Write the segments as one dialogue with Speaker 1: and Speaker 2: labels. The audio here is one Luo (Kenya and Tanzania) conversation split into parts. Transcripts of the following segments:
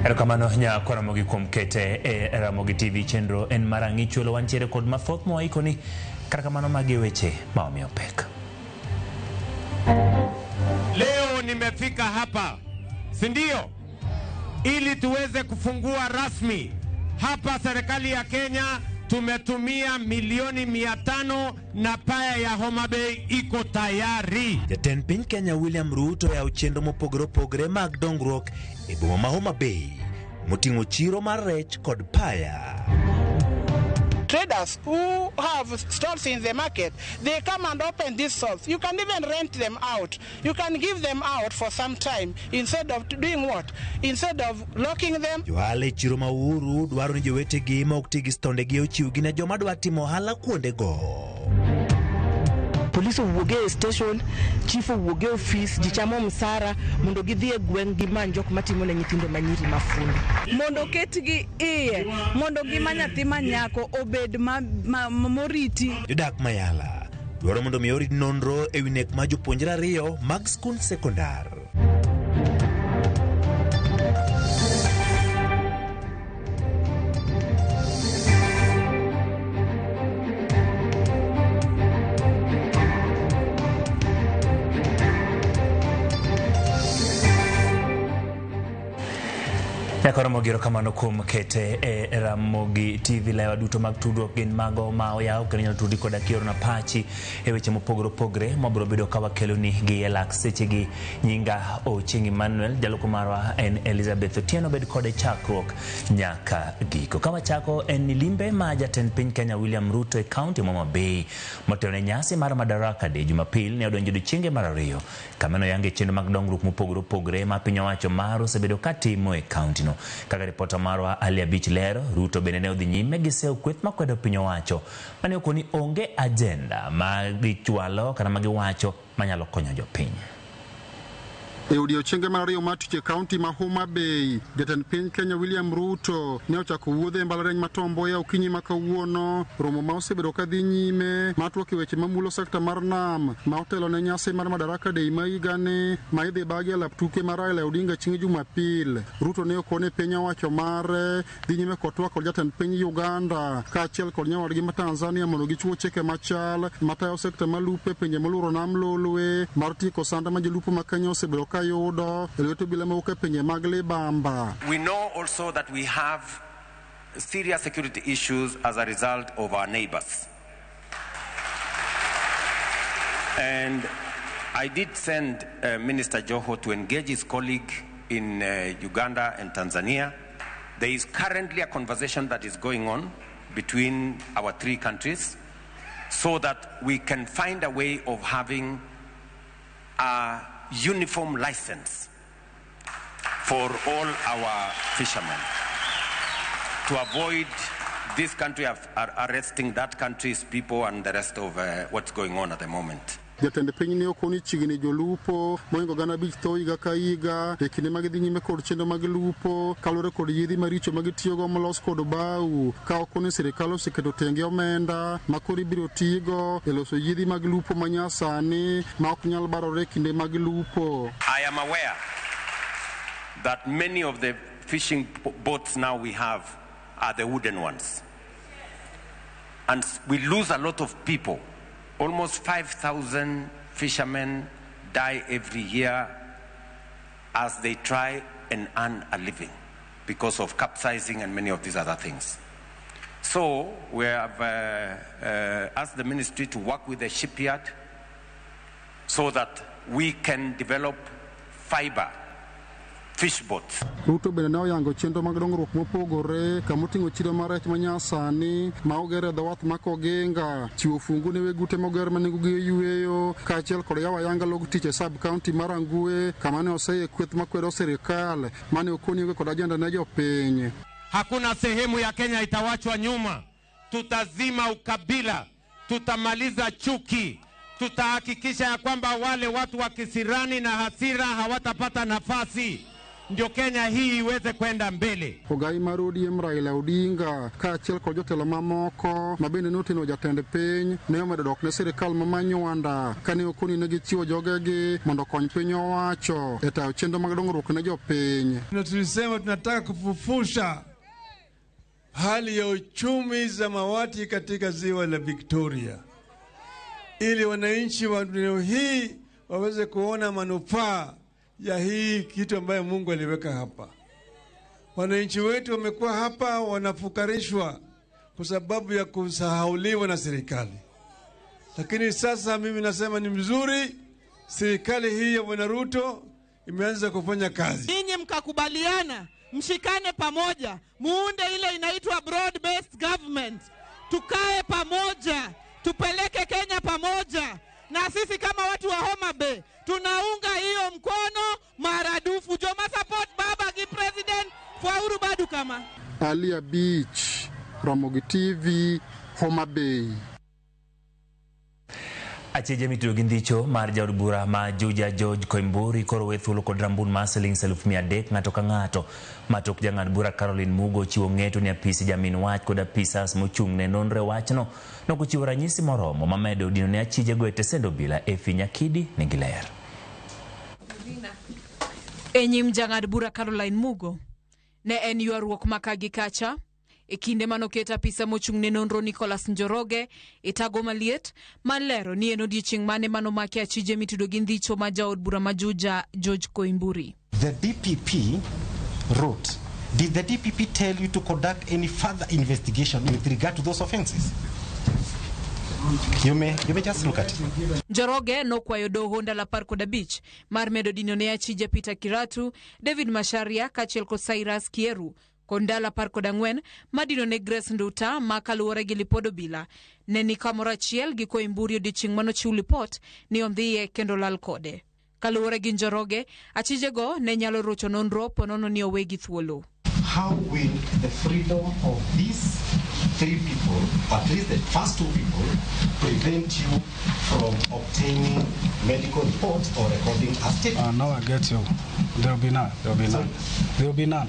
Speaker 1: Erokamano nya Ramogi kuom kete e Ramogi TV. Chenro en mar Ang'i Chuolo, wantiere kod mathoth mwaikoni. Kata kamano magi weche ma omiyo pek.
Speaker 2: Leo nimefika hapa, si ndio? Ili tuweze kufungua rasmi hapa. Serikali ya Kenya tumetumia milioni 500 na paya ya Homa Bay iko tayari.
Speaker 3: Jatend piny Kenya William Ruto oyawo chenro mopogore opogore mag dongruok e boma ma Homa Bay moting'o chiro mar rech kod paya.
Speaker 4: Traders who have stalls in the market, they come and open these stalls. You can even rent them out. You can give them out for some time instead of doing what? Instead of locking them.
Speaker 3: Johala e chiro ma Uhuru dwaro ni jowetegi ma ok ti gi stondegi ochiwgi ne joma dwa timo ohala kuondego.
Speaker 5: Polis owuog e station, chief owuog e ofis, ji chamo msara mondo gidhi e gweng' gimany jok matimo ne nyithindo manyiri mafundo.
Speaker 6: Mondo oketgi iye mondo ngima nyathi manyako obed ma moriti.
Speaker 3: Jodak Mayala dwaro mondo mi orit nonro ewi nek mar jopuonjre ariyo mag skund sekondar.
Speaker 1: Nyaka Ramogi, erokamano kuom kete e Ramogi TV. Lewa duto mag tudruok gin mago ma oyaw kendo inyalo tudi koda kiorona pachi e weche mopogore opogore mabiro bedo ka wakeloni gi e lak sechegi. Nyinga Ochieng' Emmanuel, jaloko marwa en Elizabeth Otieno, bed kode chakruok nyaka giko. Ka wachako en ni limbe ma jatend piny Kenya William Ruto e kaunti ma Homa Bay motelo ne nyasi mar Madaraka Day Jumapil ne odonjo odiechienge mar ariyo kamano yange chenro mag dongruok mopogore opogore ma piny owacho mar osebedo ka timo e kauntino. Kaka ripota marwa Ali Abich lero, Ruto bende ne odhi nyime gi seyo kweth makwedo piny owacho mane okoni onge agenda ma gichwalo kata ma giwacho manyalo konyo jopiny.
Speaker 7: E odiechienge mar ariyo mar tich e kaunti ma Homa Bay, jatend piny Kenya William Ruto ne ochako wuodhe e mbalariany ma Tom Mboya okinyi ma kawuono, romo ma osebedo ka dhi nyime mar twak e weche mamulo sekta mar nam ma otelo ne nyasi mar Madaraka Day ma higani ma idhi bagi e lap tuke mar Raila Odinga chieng' Jumapil. Ruto ne okone piny owacho mare dhi nyime kod twak kod jatend piny Uganda kaachiel kod nyawadgi ma Tanzania mondo gichiw chike machal matayo sekta malupo e pinje moluoro nam Lolwe mar tieko sand ma jolupo ma Kenya osebedo ka yudo e lwet obila mawuok e pinje mag libamba.
Speaker 8: We know also that we have serious security issues as a result of our neighbors. And I did send Minister Joho to engage his colleague in Uganda and Tanzania. There is currently a conversation that is going on between our three countries so that we can find a way of having a uniform license for all our fishermen to avoid this country arresting that country's people and the rest of what's going on at the moment.
Speaker 7: Jatend piny ne okoni chiegni jolupo mohingo 5,000 tho higa ka higa e kinde ma gidhi nyime kod chenro mag lupo kaluwore kod yiedhi maricho ma gitiyogo molos kod bao ka okoni sirikal oseketo tenge omenda ma koro ibiro tigo e loso yiedhi mag lupo manyasani ma ok nyal barore e kinde mag lupo.
Speaker 8: I am aware that many of the fishing boats now we have are the wooden ones. And we lose a lot of people. Almost 5,000 fishermen die every year as they try and earn a living because of capsizing and many of these other things. So we have asked the ministry to work with the shipyard so that we can develop fiber fish boats.
Speaker 7: Ruto bende ne oyango chenro mag dongruok mopogore kamoting'o chiro mar rech manyasani ma oger e dho wath ma Koginga, chiwo fungu ne weg ute moger ma nengogi oyweyo kaachiel kod yawo ayanga log tich e sub county mar Rangwe kama ne oseye kweth makwedo sirikal mane okoni onge kod ajenda ne jopiny.
Speaker 2: Hakuna sehemu ya Kenya itawachwa nyuma. Tutazima ukabila, tutamaliza chuki, tutahakikisha ya kwamba wale watu wa kisirani na hasira hawatapata nafasi. ndio Kenya hii iweze kwenda mbele.
Speaker 7: Ogai mar ODM Raila Odinga kaachiel kod jotelo mamoko ma bende noteno jatend piny ne omedo dok ne sirikal ma Manywanda kane okoni ne gichiwo jogegi mondo okony piny owacho e tayo chenro mag dongruok ne jopiny.
Speaker 9: Na tulisema tunataka kufufusha hali ya uchumi samawati katika ziwa la Victoria ili wananchi wa eneo hii waweze kuona manufaa ya hii kitu ambayo Mungu aliweka hapa. Wananchi wetu wamekuwa hapa wanafukarishwa kwa sababu ya kusahauliwa na serikali, lakini sasa mimi nasema ni mzuri, serikali hii ya Bwana Ruto imeanza kufanya kazi.
Speaker 10: Ninyi mkakubaliana, mshikane pamoja, muunde ile inaitwa broad based government, tukae pamoja, tupeleke Kenya pamoja. Na sisi kama watu wa Homa Bay tunaunga hiyo mkono maradufu. Joma support baba gi president Fauru Badu kama
Speaker 7: Alia Beach, Ramogi TV, Homa Bay.
Speaker 1: Achije mitudo gi ndhicho mar jaod bura ma Juja George Koimburi koro we thuolo kod rambun mar siling 300,000 ng'ato ka ng'ato. Matok jang'ad bura Caroline Mugo chiwo ng'eto ni apisi jamin wach kod apisas mochung' ne nonro e wachno nokochiwo ranyisi moromo mamedo dino ne achije go e tesend obila Effie Nyakidi nigi ler.
Speaker 11: E nyim jang'ad bura Caroline Mugo ne en ywaruok ma ka gi kacha e kinde manoket apisa mochung' ne nonro Nicholas Njoroge e tago maliet malero ni en odiechieng' mane manomaki achije mitudo gi ndhicho ma jaod bura ma Juja George Koimburi.
Speaker 12: The DPP wrote, did the DPP tell you to conduct any further investigation with regard to those offenses? You may just look at it.
Speaker 11: Njoroge nokwayo doho ndalo 15 mar medo dino ne achije Peter Kiratu, David Macharia kaachiel kod Cyrus Kieru kod ndalo 14 madino ne Grace Nduta ma kaluwore gi lipod obila ne ni kamoro achiel gi Koimburi odiechieng' manochiw lipot ni ondhiye kendo lal kode. Kaluwore gi Njoroge, achijego ne nyalo rocho nonro ponono ni owegi thuolo.
Speaker 12: How will the freedom of these three people, at least the first two people, prevent you from obtaining medical reports or recording a statement?
Speaker 13: Now I get you. There will be none. There will be none. There will be none.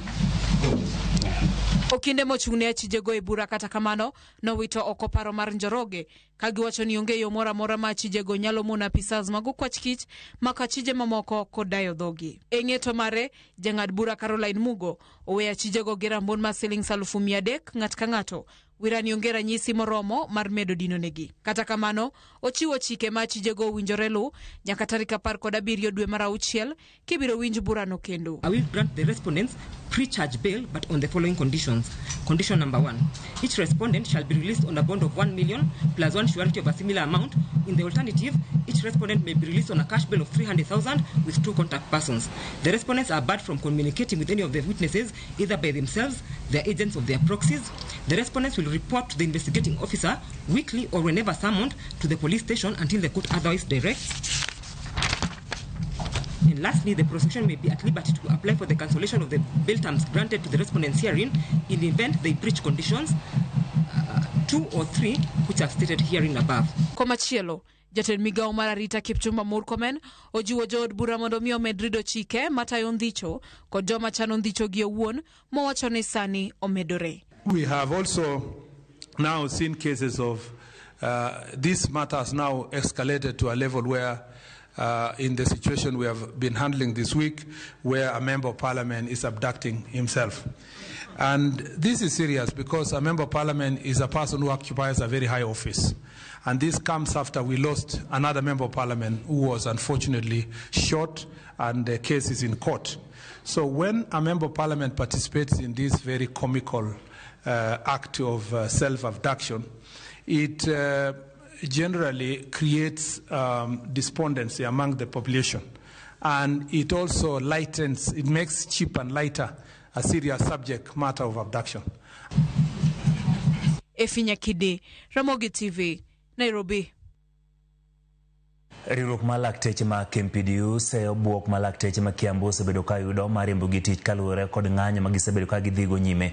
Speaker 11: Okinde mochung' ne achijego e bura kata kamano nowito oko paro mar Njoroge ka giwacho ni onge yo moro amora ma achijego nyalo mono apisas mag okwach kich mako achije mamoko kod dayo dhogi. E ng'eto mare, jang'ad bura Caroline Mugo oweyo achijego gi rambun mar siling 300,000 ng'at ka ng'ato. Wirani onge ranyisi moromo mar medo dino negi. Kata kamano, ochiwo chike ma achijego owinjore luw nyaka tarik 17 dwe mar auchiel kibiro winj burano kendo.
Speaker 14: I will grant the respondents pre-charge bail, but on the following conditions. Condition number 1, each respondent shall be released on a bond of 1 million plus one surety of a similar amount. In the alternative, each respondent may be released on a cash bail of 300,000 with 2 contact persons. The respondents are barred from communicating with any of the witnesses, either by themselves, their agents, or their proxies. The respondents will report to the investigating officer weekly or whenever summoned to the police station until the court otherwise directs. And lastly, the prosecution may be at liberty to apply for the cancellation of the bail terms granted to the respondents herein in the event they breach conditions 2 or 3 which are stated herein above.
Speaker 11: Komachielo, jatend migawo mar arita Kipchumba Murkomen ojiwo jood bura mondo mi omed rido chike matayo ndhicho kod joma chano ndhicho gi owuon mowacho ni sani omedore.
Speaker 9: We have also now seen cases of this matter has now escalated to a level where in the situation we have been handling this week, where a member of parliament is abducting himself. And this is serious because a member of parliament is a person who occupies a very high office. And this comes after we lost another member of parliament who was unfortunately shot, and the case is in court. So when a member of parliament participates in this very comical act of self-abduction, it generally creates despondency among the population. And it also lightens, it makes cheap and lighter a serious subject matter of abduction.
Speaker 11: Effie Nyakidi, Ramogi TV, Nairobi.
Speaker 1: Riwruok mar lakteche ma KMPDU seyo buok ma lakteche ma Kiambu osebedo ka yudo mar riembo gi tich kaluwore kod ng'anyo ma gisebedo ka gidhigo nyime.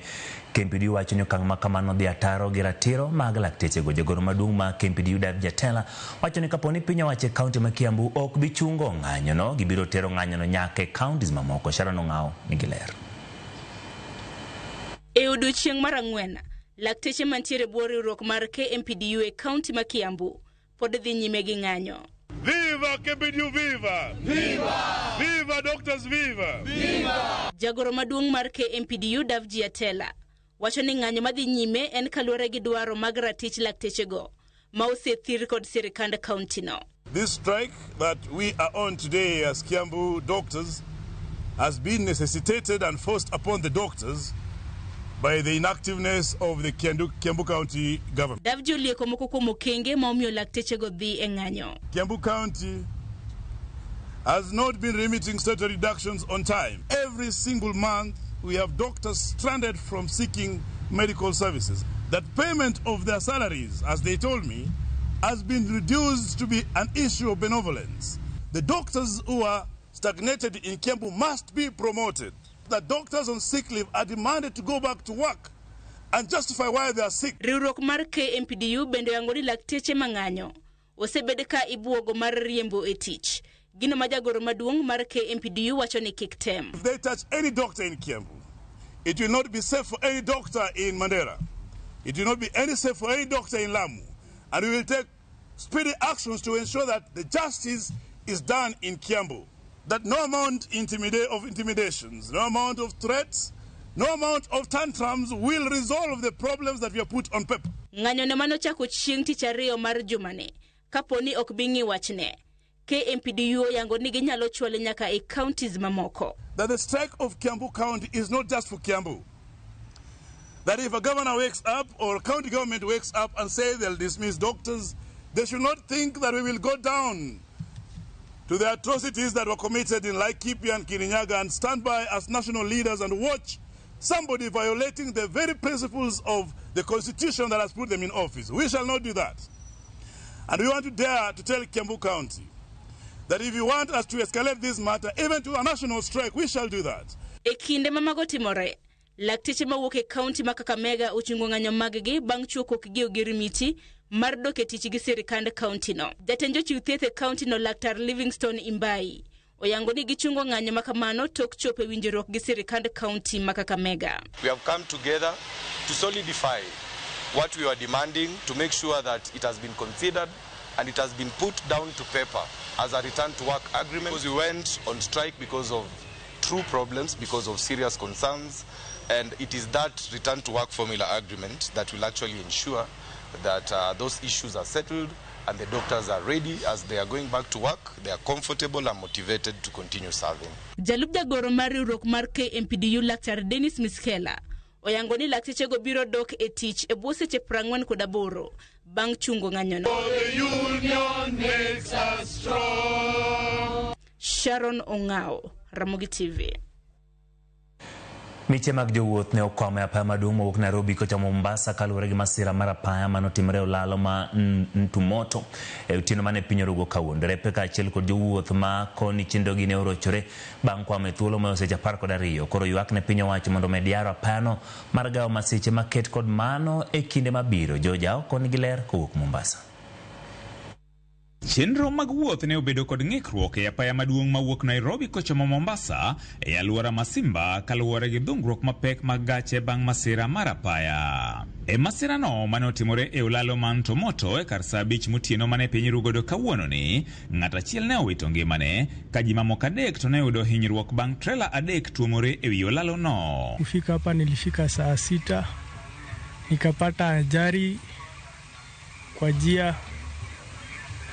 Speaker 1: KMPDU wacho ni okang' ma kamano dhi ataro gi ratiro mag laktechego. Jagoro maduong' ma KMPDU David Jatela wacho ni kapo ni piny owacho e kaunti ma Kiambu ok bi chungo ng'anyono, gibiro tero ng'anyono nyaka e counties mamoko. Sharon Ong'awo nigi ler.
Speaker 15: E odiechieng' mar ang'wen, lakteche mantiere bwo riwruok mar KMPDU e kaunti ma Kiambu pod dhi nyime gi ng'anyo.
Speaker 16: Viva KMPDU, viva! Viva! Viva doctors, viva!
Speaker 15: Viva! Jagoro maduong' mar KMPDU Davji Atela wacho ni ng'anyo madhi nyime en kaluwore gi dwaro mag ratich laktechego ma osethir kod sirikand kauntino.
Speaker 16: This strike that we are on today as Kiambu doctors has been necessitated and forced upon the doctors by the inactiveness of the Kiambu County government.
Speaker 15: Davji olieko moko kuom okenge ma omiyo laktechego dhi e ng'anyo.
Speaker 16: Kiambu County has not been remitting statutory deductions on time. Every single month we have doctors stranded from seeking medical services. That payment of their salaries, as they told me, has been reduced to be an issue of benevolence. The doctors who are stagnated in Kiambu must be promoted. The doctors on sick leave are demanded to go back to work and justify why they are sick.
Speaker 15: Riwruok mar KMPDU bende oyango ni lakteche mang'anyo osebed ka ibuogo mar riembo e tich. Gino ma jagoro maduong' mar KMPDU wacho ni kik tem.
Speaker 16: If they touch any doctor in Kiambu, it will not be safe for any doctor in Mandera. It will not be any safe for any doctor in Lamu. And we will take speedy actions to ensure that the justice is done in Kiambu. That no amount of intimidations, no amount of threats, no amount of tantrums will resolve the problems that we have put on paper.
Speaker 15: Ng'anyo ne manochako chieng' tich ariyo mar jumani, kapo ni ok bi ng'i wachne. KMPDU oyango ni ginyalo chwale nyaka e counties mamoko.
Speaker 16: That the strike of Kiambu County is not just for Kiambu. That if a governor wakes up or county government wakes up and say they'll dismiss doctors, they should not think that we will go down to the atrocities that were committed in Laikipia and Kirinyaga and stand by as national leaders and watch somebody violating the very principles of the constitution that has put them in office. We shall not do that. And we want to dare to tell Kiambu County that if you want us to escalate this matter, even to a national strike, we shall do that.
Speaker 15: E kinde ma mago timore, lakteche mawuok e kaunti ma Kakamega ochungo ng'anyo mag-gi bang' chuo kokgi ogirimiti mar dok e tich gi sirikand kauntino. Jatend jochiw thieth e kauntino Laktar Livingstone Imbai oyango ni gichungo ng'anyo ma kamano tok chopo e winjruok gi sirikand kaunti ma Kakamega.
Speaker 17: We have come together to solidify what we are demanding, to make sure that it has been considered and it has been put down to paper as a return to work agreement. Because we went on strike because of true problems, because of serious concerns, and it is that return to work formula agreement that will actually ensure that those issues are settled and the doctors are ready as they are going back to work. They are comfortable and motivated to continue serving.
Speaker 15: Jalup jagoro mar riwruok mar KMPDU Laktar Dennis Miskela oyango ni laktechego biro dok e tich e bwo seche 48 bang' chungo ng'anyono.
Speaker 16: The union makes us strong.
Speaker 15: Sharon Ong'ao, Ramogi TV.
Speaker 1: Miche mag jowuoth ne okwamo e apaya maduong' mowuok Nairobi kochomo Mombasa kaluwore gi masira mar apaya manotimore e olalo ma Ntumoto e otieno mane piny orugo kawuono. Derepe kaachiel kod jowuoth ma koni chenrogi ne orochore bang' kwamo e thuolo moyo seche 12. Koro ywak ne piny owacho mondo omed yaro apayano mar gawo masiche maket kod mano e kinde mabiro. Joja oko nigi ler kowuok Mombasa.
Speaker 18: Chenro mag wuoth ne obedo kod ng'ikruok e apaya maduong' mawuok Nairobi kochomo Mombasa e alwora ma Simba kaluwore gi dhungruok mapek mag gache bang' masira mar apaya. E masirano mane otimore e olalo ma Ntomoto e kar saa 5 motieno mane piny rugodo kawuononi, ng'at achiel ne owito ngimane ka ji mamoko 3 to ne oyudo hinyruok bang' trela 3 tuomore e wi olalo no.
Speaker 19: Kufika hapa nilifika saa 6 nikapata ajali kwa njia,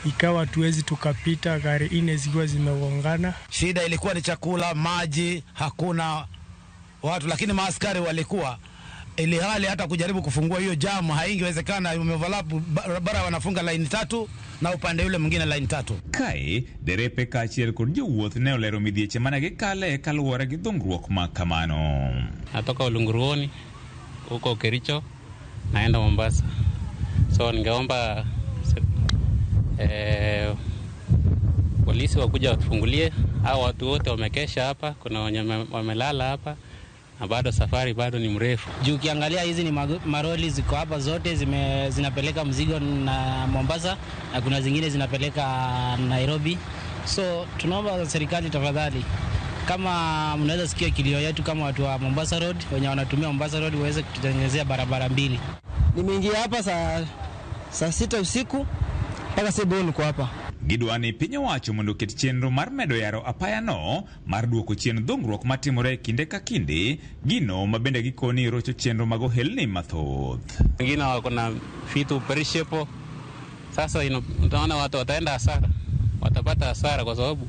Speaker 19: ikawa tuwezi tukapita, gari 4 zikiwa zimegongana.
Speaker 20: Shida ilikuwa ni chakula, maji, hakuna watu, lakini maaskari walikuwa, ili hali hata kujaribu kufungua hiyo jamu haingewezekana. Umeoverlap barabara, wanafunga line 3 na upande yule mwingine line 3.
Speaker 18: Kae derepe kaachiel kod jowuoth ne olero midhieche mane gikale kaluwore gi dhungruok ma kamano.
Speaker 21: Natoka Ulunguruoni huko Kericho naenda Mombasa, so ningeomba Polisi wakuja watufungulie. Hao watu wote wamekesha hapa, kuna wenye wamelala hapa na bado safari bado ni mrefu.
Speaker 4: Juu ukiangalia hizi ni maroli ziko hapa zote zinapeleka mzigo na Mombasa na kuna zingine zinapeleka Nairobi. So tunaomba serikali tafadhali, kama mnaweza sikia kilio yetu kama watu wa Mombasa Road wenye wanatumia Mombasa Road waweze kututengenezea barabara mbili.
Speaker 22: Nimeingia hapa saa 6 usiku mpaka sasa niko hapa.
Speaker 18: Gidwani piny owacho mondo oket chenro mar medo yaro apayano mar duoko chien dhungruok matimore kinde ka kinde, gino ma bende gikoni rocho chenro mag ohelni mathoth.
Speaker 21: Wengine wako na vitu perishable. Sasa utaona watu wataenda hasara, watapata hasara kwa sababu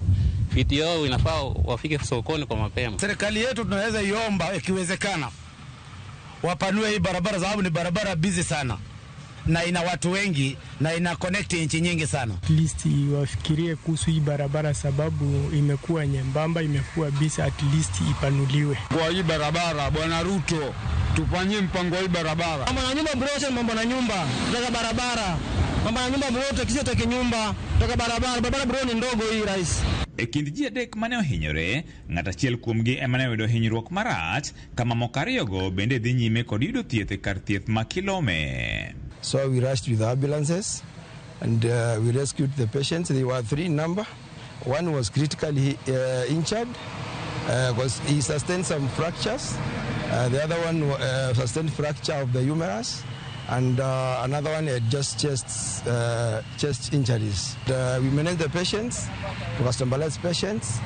Speaker 21: vitu yao inafaa wafike sokoni kwa mapema.
Speaker 20: Serikali yetu tunaweza iomba ikiwezekana wapanue hii barabara, sababu ni barabara busy sana na ina watu wengi na ina connect nchi nyingi sana.
Speaker 19: At least wafikirie kuhusu hii barabara, sababu imekuwa nyembamba, imekuwa busy, at least ipanuliwe.
Speaker 23: Kwa hii barabara, Bwana Ruto, tufanyie mpango wa hii barabara.
Speaker 22: Mambo na nyumba bro, mambo na nyumba, tutaka barabara. Mambo na nyumba bro, tukisha toke nyumba, tutaka barabara. Barabara bro ni ndogo hii rais.
Speaker 18: E kind ji adek mane ohinyore, ng'at achiel kuomgi ema ne oyudo hinyruok marach, kama moko ariyogo bende dhi nyime kod yudo thieth e kar thieth ma Kilome.
Speaker 24: So we rushed with the ambulances and we rescued the patients. They were 3 in number. One was critically injured because he sustained some fractures. The other one sustained fracture of the humerus, and another one had just chest injuries. We managed the patients, we stabilized patients,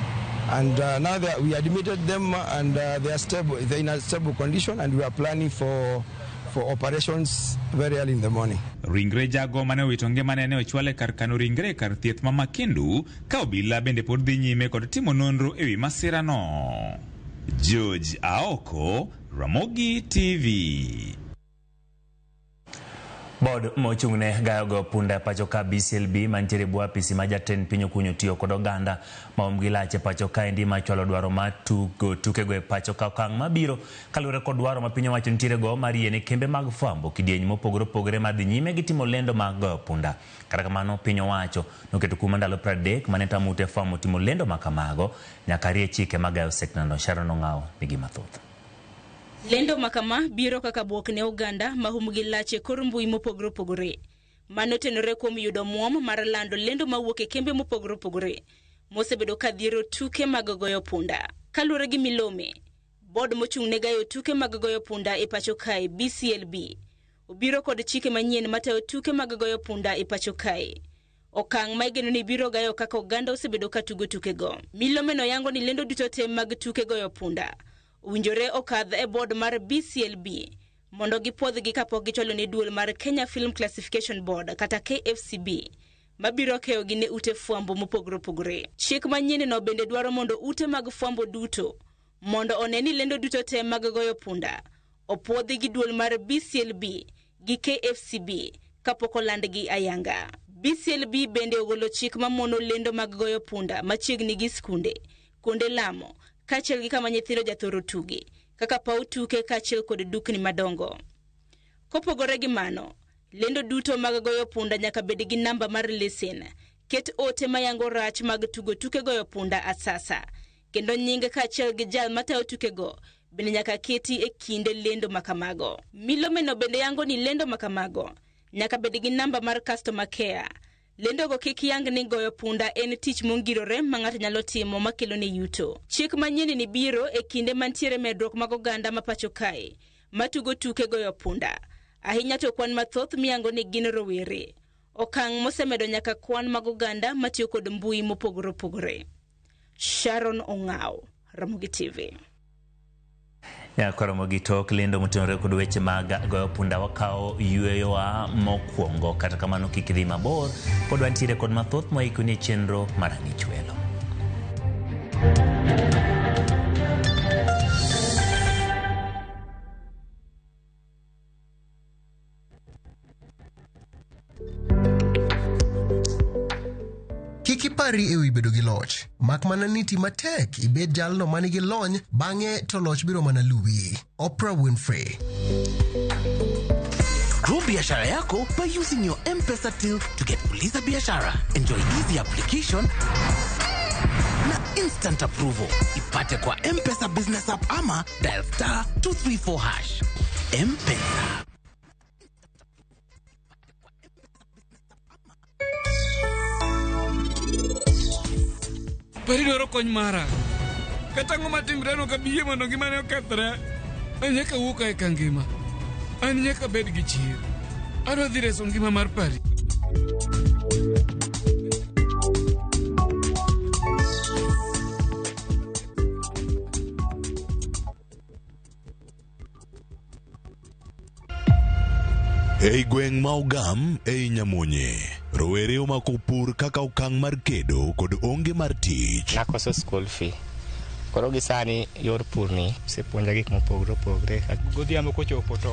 Speaker 24: and now we admitted them, and they are stable. They are in a stable condition, and we are planning for operations very early in the morning.
Speaker 18: Ringre jago mane owito ngimane ne ochwal e kar kano ringre e kar thieth ma Makindu, ka obila bende pod dhi nyime kod timo nonro ewi masirano. George Aoko, Ramogi TV.
Speaker 1: Bod mochung'ne gayo go punda pacho ka BCLB mantiere e bwo apisi ma jatend piny okunyo tiyo kod oganda maom gi lach e pacho kaendi machwalo dwaro mar tugo tukego e pacho ka okang' mabiro kaluwore kod dwaro ma piny owacho nitiere go mar yiene kembe mag fwambo kidieny mopogore opogore madhi nyime gi timo lendo mag goyo punda. Kata kamano piny owacho noketo kum ndalo 30 mane tamo ute fwambo timo lendo makamago nyaka rie chike magayo sekta. Sharon Ong'awo nigi mathoth.
Speaker 15: Lendo makama biro kaka bwok ne oganda mahum gi lach e kor mbui mopogore opogore. Mano tenore kuom yudo muom mar lando lendo mawuok e kembe mopogore opogore mosebedo ka dhiero tuke mag goyo punda. Kaluwore gi milome, bod mochung' ne gayo tuke mag goyo punda e pacho kae BCLB obiro kod chike manyien matayo tuke mag goyo punda e pacho kae. Okang' ma igeno ni biro gayo kaka oganda osebedo ka tugo tukego. Milome no yango ni lendo duto te mag tuke goyo punda owinjore okadh e board mar BCLB mondo gipuodhgi kapok gichwalo ne duol mar Kenya Film Classification Board kata KFCB mabiro keyogi ne ute fwambo mopogore opogore. Chik manyien no bende dwaro mondo ute mag fwambo duto mondo one ni lendo duto te mag goyo punda opuodhi gi duol mar BCLB gi KFCB kapok olandgi ayanga. BCLB bende ogolo chik mamono lendo mag goyo punda machiegni gi skunde, kuonde lamo kaachiel gi kama nyithindo jathoro tuge, kaka paw tuke kaachiel kod dukni madongo. Kopogore gi mano, lendo duto mag goyo punda nyaka bed gi namba mar lesen, ket ote mayango rach mag tugo tuke goyo punda asasa, kendo nying kaachiel gi jal matayo tukego bende nyaka keti e kinde lendo makamago. Milomeno bende yango ni lendo makamago nyaka bed gi namba mar customer care. Lendo go kik yang ni goyo punda en tich mongirore ma ng'ato nyalo timo makelo ne yuto. Chik manyien ni biro e kinde mantiere medruok mag oganda ma pacho kae matugo tuke goyo punda, ahinya to kwan mathoth miyango ni gin rowere. Okang' mosemedo nyaka kwan mag oganda matiyo kod mbui mopogore opogore. Sharon Ong'aw, Ramogi TV.
Speaker 1: Nyakoromo gi tok lendo motenore kod weche mag goyo punda wakawo yueyowa mokwongo. Kata kamano kik idhi mabor, pod wantiere kod mathoth moikoni e chenro mar Ang'ich Welo.
Speaker 25: Kik ipari ewi bedo gi loch, mak mana ni ti matek ibed jalno manigi lony, bang'e to loch biro mana luwi. Oprah Winfrey.
Speaker 26: Grow biashara yako by using your M-Pesa till to get Uliza Biashara. Enjoy easy application,
Speaker 2: na instant approval. Ipate kwa M-Pesa Business App ama dial star 234 hash. M-Pesa.
Speaker 3: Pari dwaro kony mara. Kata ang'o matimre no kabiyie mondo ngimane okethre. An nyaka wuo kae ka ngima. An nyaka abed gi chir. Adwa dhi reso ngima mar Pari.
Speaker 5: Ei gweng' ma Ogam ei Nyamonye, rowere omako pur kaka okang' mar kedo kod onge mar tich.
Speaker 6: Nakoso school fee. Koro gi sani yor pur ni osepuonja gik mopogore opogore.
Speaker 8: Godhiambo kochopo to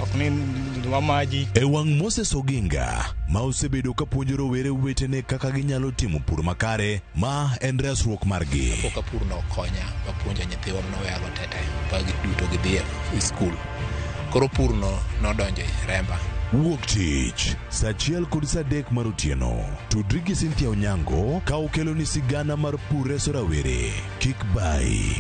Speaker 8: ok ni wamaji.
Speaker 5: E wang' Moses Oginga ma osebedo ka puonjo rowere wetene kaka ginyalo timo pur makare, ma en resruok margi.
Speaker 26: Kapok apur no okonya mapuonjo nyithiwa manoweyago tete ba giduto gidhi e skul. Koro pur no nodonjo e remba.
Speaker 5: Wuok tich saa achiel kod saa adek mar otieno. Tudri gi Cynthia Onyango ka okeloni sigana mar pur reso rawere. Kik bayi.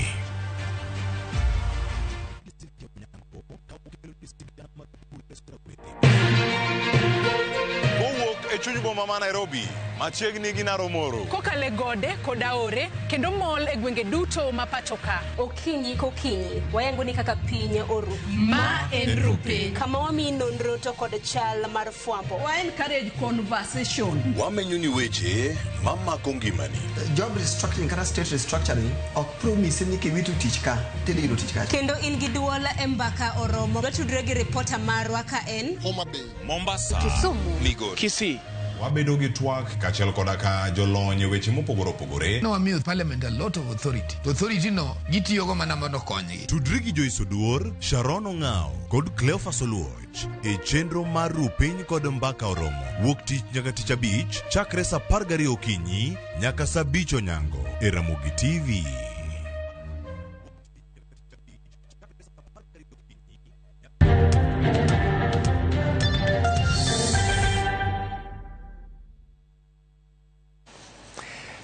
Speaker 17: Kowuok e chuny boma ma Nairobi, machiegni gi Naromoro.
Speaker 27: Kokalo e gode kod aore kendo mol e gwenge duto ma pacho ka.
Speaker 28: Okinyi kokinyi wayango ni kaka piny oru.
Speaker 27: Ma en Rupiny.
Speaker 28: Kama wamiyi nonro to kod chal mar fwambo.
Speaker 29: Wa encourage conversation.
Speaker 5: Wamenyo ni weche mamako ngimani.
Speaker 30: Job restructuring kata state restructuring ok promise ni kiwito tich ka tidhi yudo tich kacha.
Speaker 28: Kendo in gi duol e mbaka oromo. Watudre gi ripota marwa ka en
Speaker 7: Homa Bay,
Speaker 17: Mombasa,
Speaker 28: Kisumu,
Speaker 17: Migori,
Speaker 31: Kisii.
Speaker 17: Wabedo gi twak kaachiel koda ka jolony e weche mopogore opogore.
Speaker 32: Nowamiyo parliament a lot of authority. To authority no gitiyogo mana mondo okonygi.
Speaker 5: Tudri gi Joyce Oduor, Sharon Ong'ao kod Cleophas Oluoch e chenro mar Rupiny kod Mbaka Oromo. Wuok tich nyaka tich abich chakre saa 12 okinyi nyaka saa 5 onyango e Ramogi TV.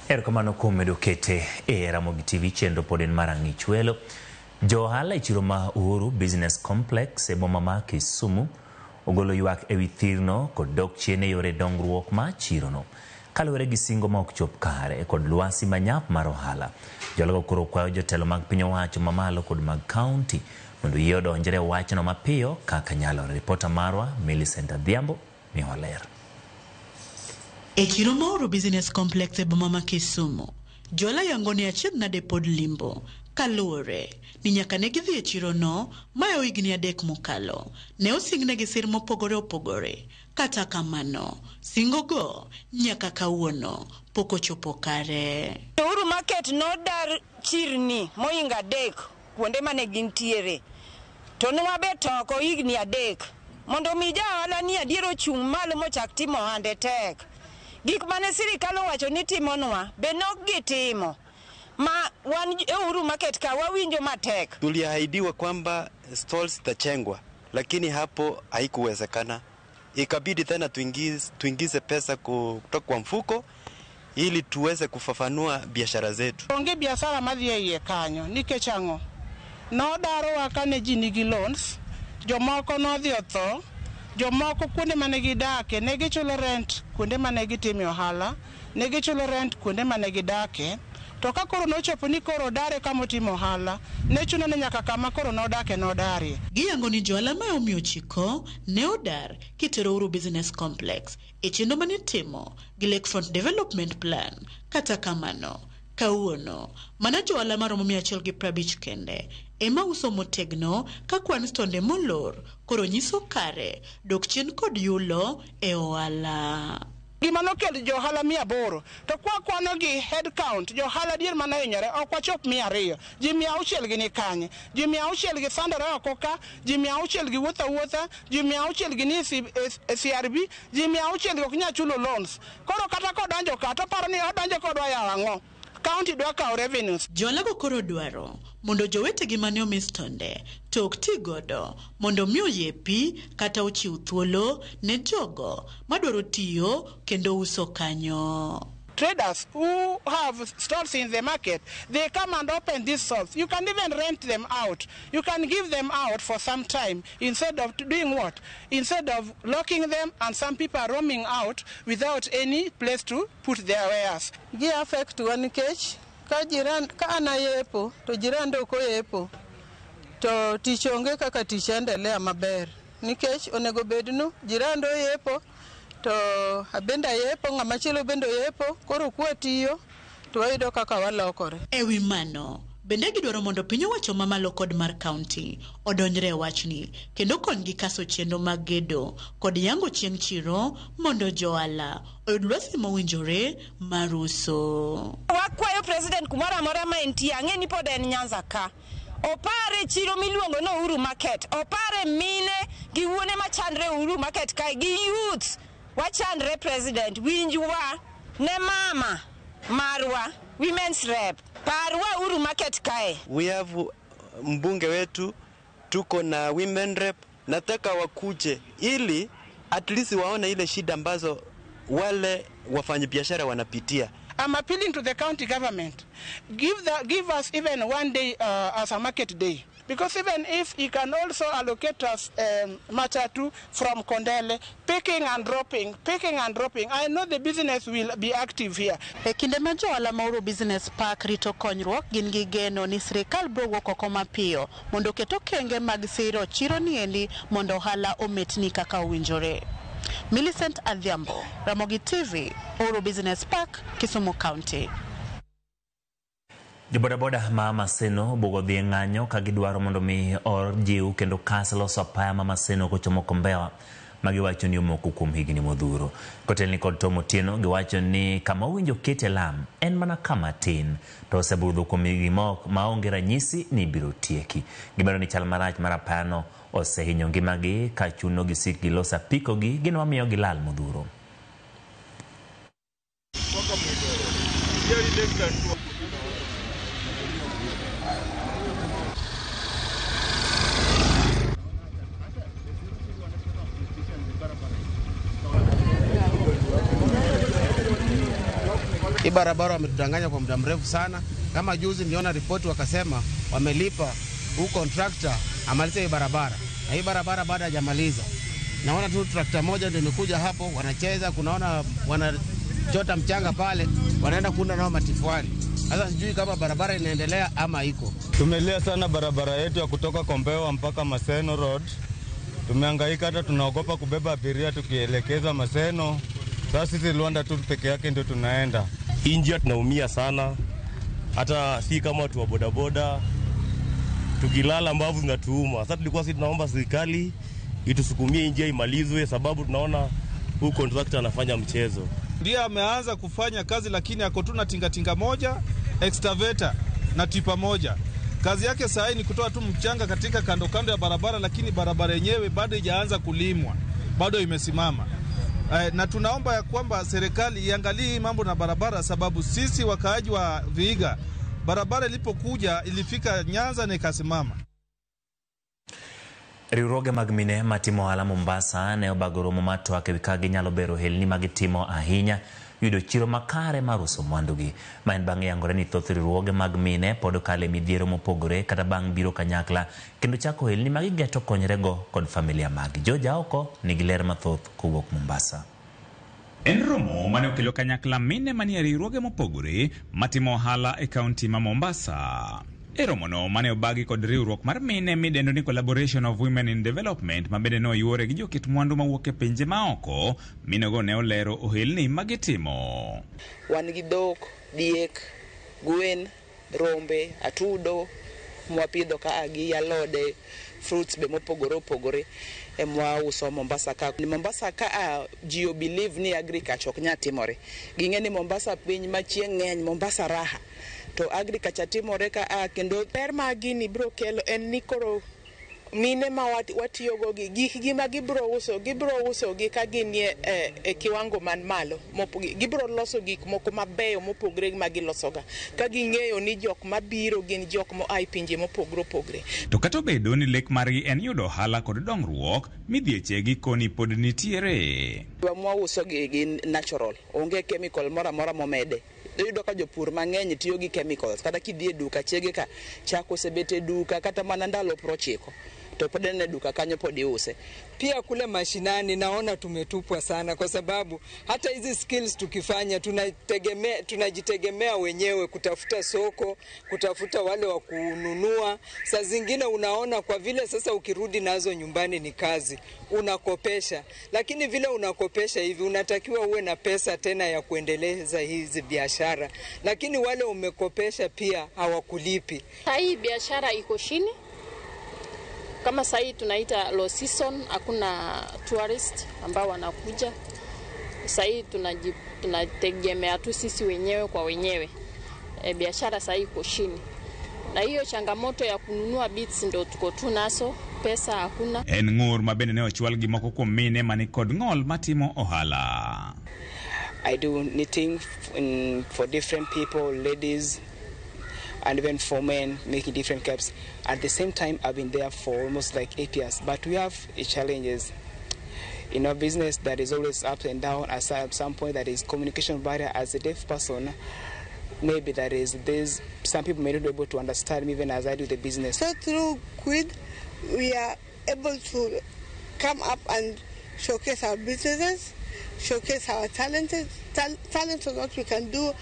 Speaker 1: Erokamano kuom medo kete e Ramogi TV chenro pod en mar ang'ich welo. Jo ohala e chiro ma Uhuru Business Complex e boma ma Kisumu ogolo ywak ewi thirno kod dok chien e yore dongruok ma chirono. Kaluwore gi singo ma ok chop kare kod lwasi manyap mar ohala. Jologo koro kwayo jotelo mag piny owacho mamalo kod mag kaunti mondo yie odonjre e wachno mapiyo kaka nyalore. Ripota marwa Millicent Adhiambo miyowa ler.
Speaker 33: E chiro ma Uhuru Business Complex e boma ma Kisumu, jola yango ni achiedh nade pod limbo kaluwore ni nyaka ne gidhi e chirono mayo higni 3 mokalo. Ne osingnegi sir mopogore opogore. Kata kamano, singogo nyaka kawuono pok ochopo kare.
Speaker 34: Uhuru Market nodar chirni mohingo 3 kuonde mane gintiere. To nwabet oko higni 3 mondo mi ja ohala ni adier ochung' malo mochak timo ohande tek. Gik mane sirikal owacho ni timonwa be nok gitimo. Ma wan e Uhuru Market ka wawinjo matek.
Speaker 35: Tuliahidiwa kwamba stalls zitachengwa, lakini hapo haikuwezekana. Ikabidi tena tuingize pesa kutoka kwa mfuko ili tuweze kufafanua biashara zetu.
Speaker 10: Onge biashara madhi e iye kanyo nikech ang'o? Nodarowa kane ji nigi loans, jomoko nodhi otho, jomoko kuonde mane gidake ne gichulo rent kuonde mane gitime ohala, ne gichulo rent kuonde mane gidake. To ka koro nochopo ni koro odare kama otimo ohala, ne chuno ni nyaka kama koro nodake nodarie.
Speaker 33: Giyango ni johala ma omiyo chiko ne odar kitero Uhuru Business Complex e chenro manitimo gi Lakefront Development Plan. Kata kamano, kawuono mana johala maromo 150 kende ema uso motegno ka kwan stonde molor koro nyiso kare dok chien kod yulo e ohala.
Speaker 10: Gima nokelo johala 800 to kwa kwano gi head count johala dier mane ohinyore ok wachop 200. Ji 600 gi ni kanye? Ji 600 gi sandore oko ka, ji 600 gi wuotho awuotha, ji 600 gi ni e CRB, ji 600 gi ok nyal chulo loans. Koro kata kodonjo ka to paro ni odonjo kodwa yawo ang'o? County dwa kawo revenues.
Speaker 33: Johala koro dwaro mondo jowetegi mane omi stonde to ok ti godo mondo mi oyepi kata ochiw thuolo ne jogo madwaro tiyo kendo uso kanyo.
Speaker 4: traders who have stalls in the market, they come and open these stalls. You can even rent them out. You can give them out for some time instead of doing what? Instead of locking them, and some people are roaming out without any place to put their wares.
Speaker 9: Gi affect wa nikech ka jiran ka an ayepo to jirande ok oyepo to tich onge kaka tich endelea maber nikech onego bednu jirande oyepo to abende ayepo ng'ama chielo bende oyepo koro kwatiyo to wayudo kaka walokore.
Speaker 33: E wi mano, bende gidwaro mondo piny owacho mamalo kod mar kaunti odonjre e wachni kendo konygi kaso chenro mag gedo kod yango chieng' chiro mondo johala oyud lwasi mowinjore mar uso.
Speaker 34: Wakwayo president kumoro amora ma entie, ang'e ni pod en Nyanza ka. Opare chiro miluongo ni Uhuru Market, opare mine gi wuone machandre Uhuru Market kae gi youths wachandre president, winjwa ne mama marwa women's rep, parwa Uhuru Market kae.
Speaker 35: We have mbunge wetu, tuko na women rep, nataka wakuje ili at least waone ile shida ambazo wale wafanyabiashara wanapitia.
Speaker 4: I'm appealing to the county government. Give us even one day as a market day. Because even if he can also allocate us matatu from Kondele, picking and dropping, I know the business will be active here.
Speaker 33: E kinde ma johala ma Uhuru Business Park rito konyruok, gin gi geno ni sirikal biro wuok oko mapiyo mondo oket okenge mag siro chiro niendi mondo ohala ometni kaka owinjore. Millicent Adhiambo, Ramogi TV, Uhuru Business Park, Kisumu County.
Speaker 1: Jobodaboda ma Maseno bugo dhi e ng'anyo ka gidwaro mondo mi ojiw kendo kas loso apaya ma Maseno kochomo Kombewa ma giwacho ni omoko kuom higni modhuro. Kotelni kod Tom Otieno giwacho ni kama owinjo kete lam en mana kama tin to osebudho kuom higni maonge ranyisi ni ibiro tieki. Gimedo ni chal marach mar apayano osehinyo ngimagi ka chuno gisik gilos apikogi gino mamiyo gilal modhuro.
Speaker 11: Hii barabara wametudanganya kwa muda mrefu sana. Kama juzi niliona ripoti wakasema wamelipa huu contractor amalize hii barabara. Na hii barabara bado hajamaliza. Naona tu tractor moja ndio imekuja hapo, wanacheza, kunaona wanachota mchanga pale, wanaenda kuunda nao matifwali. Sasa sijui kama barabara inaendelea ama iko.
Speaker 12: Tumelia sana barabara yetu ya kutoka Kombewa mpaka Maseno Road. Tumehangaika hata tunaogopa kubeba abiria tukielekeza Maseno. Sasa sisi Luanda tu peke yake ndio tunaenda.
Speaker 13: Hii njia tunaumia sana. Hata si kama watu wa bodaboda tukilala mbavu zinatuuma. Sasa tulikuwa sisi tunaomba serikali itusukumie njia imalizwe, sababu tunaona huu contractor anafanya mchezo.
Speaker 14: Ndiye ameanza kufanya kazi lakini ako tu na tingatinga moja, excavator na tipa moja. Kazi yake saa hii ni kutoa tu mchanga katika kando kando ya barabara, lakini barabara yenyewe bado haijaanza kulimwa, bado imesimama. Na tunaomba ya kwamba serikali iangalie mambo na barabara, sababu sisi wakaaji wa Vihiga, barabara ilipokuja ilifika Nyanza na ikasimama.
Speaker 1: Riwruoge mag mine matimo ohala Mombasa ne obago romo mar twak ewi kaka ginyalo bero ohelni magitimo ahinya yudo chiro makare mar uso mwandugi. Ma en bang' yangore ni thoth riwruoge mag mine pod okalo e midhiero mopogore kata bang' biro kanyakla kendo chako ohelni ma gigeto konyrego kod familia maggi. George Aoko nigi ler mathoth kowuok Mombasa.
Speaker 16: En romo mane okelo kanyakla mine manie riwruoge mopogore matimo ohala e kaunti ma Mombasa. E romono mane obagi kod riwruok mar mine midendo ni Collaboration of Women in Development ma bende noyuore gi joket mwandu mawuok e pinje maoko, minego ne olero ohelni magitimo.
Speaker 18: Wan gi dhok, diek, gwen, rombe, atudo mwapidho ka gi alode, fruits be mopogore opogore emwauso Mombasa ka. Mombasa ka ji o believe ni agriculture ok nyal timore. Ging'e ni Mombasa piny ma chieng' ng'eny, Mombasa raha. To agriculture timore ka kendo
Speaker 19: ber ma gini biro kelo en ni koro
Speaker 2: Mine ma watiyogo gi gikgi ma gibiro uso, gibiro uso gi ka ginie e kiwango man malo. Gibiro loso gik moko mabeyo mopogre ma gilosoga ka ging'eyo ni jok mabiro gin jok moa e pinje mopogre opogre.
Speaker 16: To kata obedo ni lek margi en yudo ohala kod dongruok, midhieche gikoni pod nitiere.
Speaker 18: Mwauso gi gin natural, onge chemical moro amora momede. Iyudo ka jopur mang'eny tiyo gi chemicals, kata kidhi e duka chege ka chak osebet e duka kata mana ndalo 90 to pod en e duka kanyo pod iuse.
Speaker 3: Pia kule mashinani naona tumetupwa sana, kwa sababu hata hizi skills tukifanya tunajitegemea wenyewe kutafuta soko, kutafuta wale wa kununua. Saa zingine unaona kwa vile sasa ukirudi nazo nyumbani ni kazi, unakopesha. Lakini vile unakopesha hivi unatakiwa uwe na pesa tena ya kuendeleza hizi biashara, lakini wale umekopesha pia hawakulipi.
Speaker 6: Hii biashara iko chini. Kama sahi tunaita low season, hakuna tourist ambao wanakuja. Sahi tunategemea tu sisi wenyewe kwa wenyewe. Biashara sahi iko chini. Na hiyo changamoto ya kununua beads ndo tuko tu naso, pesa hakuna.
Speaker 16: En ng'ur ma bende ne ochwal gi moko kuom mine mani kod ng'ol matimo ohala.
Speaker 8: I do knitting for different people, ladies, and even for men, making different caps. At the same time, I've been there for almost like 8 years, but we have challenges. In our business, there is always ups and downs. At some point, there is communication barrier. As a deaf person, maybe there is this, some people may not be able to understand me even as I do the business.
Speaker 15: So through QUID, we are able to come up and showcase our businesses, showcase our talents on what we can do,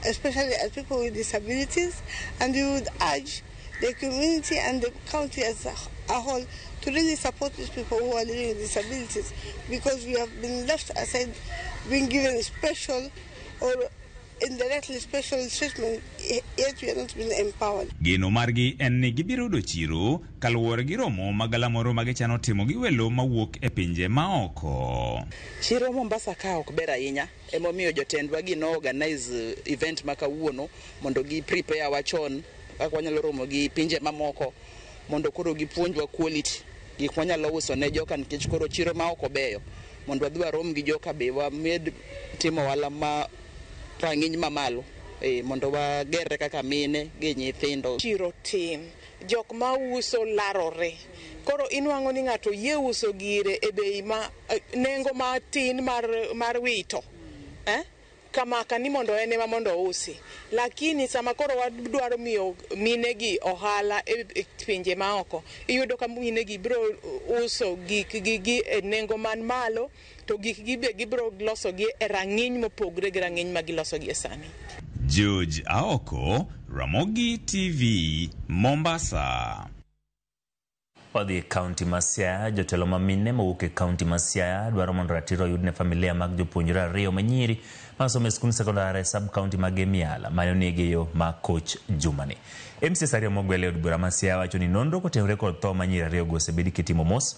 Speaker 15: especially as people with disabilities, and we would urge the community and the county as a whole to really support these people who are living with disabilities, because we have been left aside, being given special or indirectly special treatment, yet we are not being empowered.
Speaker 16: Geno margi en ni gibiro yudo chiro kaluwore gi romo ma galamoro ma gichano timo gi welo mawuok e pinje maoko.
Speaker 18: Chiro Mombasa ka ok ber ahinya, emomiyo jotendwa gi no organize event ma kawuono mondo gi prepare wa chon kaka wanyalo romo gi pinje mamoko mondo koro gipuonjwa quality gik mwanyalo uso ne joka, nikech koro chiro ma oko beyo mondo wadhi warom gi joka be wamed timo ohala ma rang'iny mamalo mondo wagerre kaka mine gi nyithindo.
Speaker 2: Chiro tin, jok ma uso larore. Koro inwang'o ni ng'ato yie uso gire e bei ma nengo matin mar wito. Kamaka ni mondo en ema mondo ousi. Lakini sama koro wadwaro miyo minegi ohala e pinje maoko, iyudo ka minegi biro uso gikgi e nengo man malo, to gikgi be gibiro loso gi e rang'iny mopogre gi rang'iny ma giloso gi e sani.
Speaker 16: George Aoko, Ramogi TV, Mombasa.
Speaker 1: Wadhi e kaunti ma Siaya. Jotelo ma mine mowuok e kaunti ma Siaya dwaro mondo ratiro oyud ne familia mag jopuonjre ariyo manyiri masomo e skund sekondar e sub kaunti ma Gemiala mane onegi e yo ma Koch jumani. MCs ariyo mogwel e od bura ma Siaya wacho ni nonro kotenore kod tho ma nyiri ariyogo osebedi kitimo mos,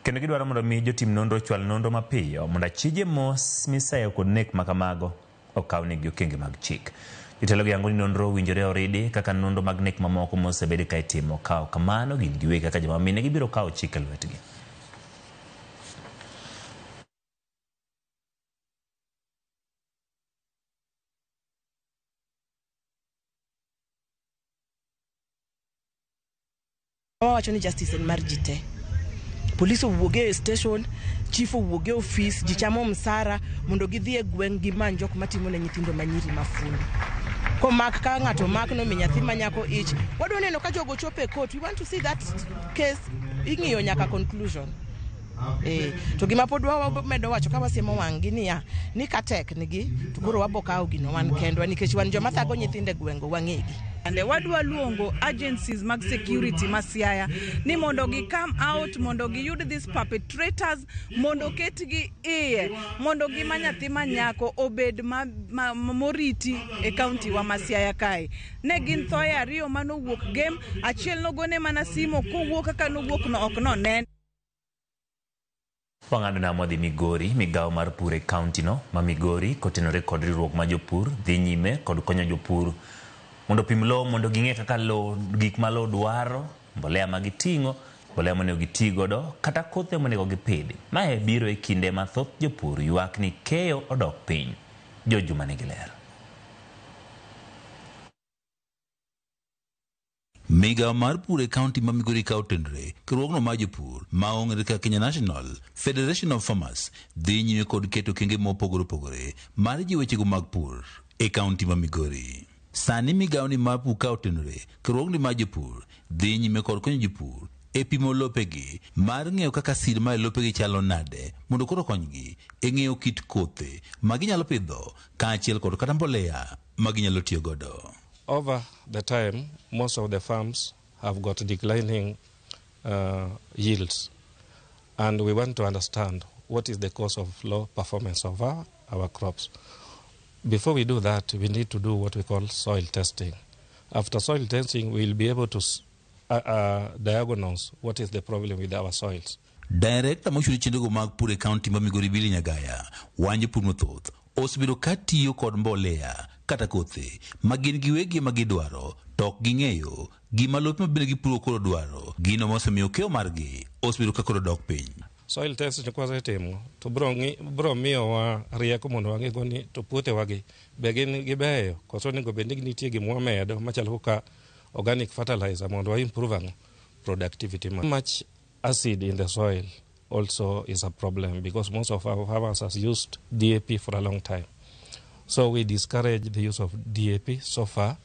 Speaker 1: kendo gidwaro mondo mi jotim nonro ochwal nonro mapiyo mondo achije mos miseyo kod nek makamago okawnegi okenge mag chik. Jotelo gi yango ni nonro owinjore oridi kaka nonro mag nek mamoko mosebedi ka itimo. Ka ok kamano, gin giwegi kaka joma mine gibiro kawo chik e lwetgi.
Speaker 19: Wawacho ni justice en mar ji te. Police owuog e station, chief owuog e office, ji chamo msara mondo gidhi e gweng' gimany jok matimo ne nyithindo manyiri mafundi. Komak ka ng'ato omak nomi nyathi ma nyako ich, wadwa neno ka jogo chopo e court. We want to see that case ing'iyo nyaka conclusion. To gima pod wamedo wacho ka wasiemo wang' gi niya, ni ka tek nigi to koro wabo kawo gino wan kendwa, nikech wan joma thago nyithindo e gweng'go wang'egi.
Speaker 29: Ande wadwa luongo agencies mag security ma Siaya ni mondo gi come out, mondo giyud these perpetrators, mondo ketgi iye, mondo gima nyathi ma nyako obed ma moriti e kaunti wa ma Siaya kae. Ne gin thoe ariyo manowuok Gem, achiel nogone mana simo kowuok kaka nowuok no ok nonen.
Speaker 1: Wang'ado nam wadhi Migori. Migawo mar pur e kaunti no ma Migori kotenore kod riwruok ma jopur dhi nyime kod konyo jopur mondo opim lowo mondo ging'e kaka lowo, gik ma lowo dwaro, mbolea ma giting'o Mbolea monego giti godo kata kothe monego gipidhi. Mae biro e kinde ma thoth jopur ywak ni keyo odok piny. George Juma nigi ler.
Speaker 5: Migawo mar pur e kaunti ma Migori ka otenore riwruogno mar jopur ma ong'ere kaka Kenya National Federation of Farmers dhi nyime kod keto okenge mopogore opogore mar jiwo wechego mag pur e kaunti ma Migori. Sani migawoni mar pur ka otenore riwruogni mar jopur dhi nyime kod konyo jopur e pimo lopegi mar ng'eyo kaka sir mar lopegi chalo nade mondo koro okonygi e ng'eyo kit kothe ma ginyalo pidho kaachiel kod kata mbolea ma ginyalo tiyo godo.
Speaker 7: Over the time, most of the farms have got declining yields, and we want to understand what is the cause of low performance of our crops. Before we do that, we need to do what we call soil testing. After soil testing, we will be able to diagnose what is the problem with our soils.
Speaker 5: Director mochung' chenrogo mag pur e kaunti ma Migori Billy Nyagaya wacho jopur mathoth osebedo ka tiyo kod mbolea kata kothe ma gin giwegi ema gidwaro to ok ging'eyo gima lope ma bende gipuro koro dwaro gino mosemiyo keyo margi osebedo ka koro dok piny.
Speaker 7: Soil test ni kwasetimo to bro miyowa rieko mondo wang'ego ni to puothewagi be gin gibeyo koso onego bed ni nitie gima wamedo machalo kaka organic fertilizer mondo wa improve ang'o productivity. Much acid in the soil also is a problem because most of our farmers has used DAP for a long time. So we discourage the use of DAP so far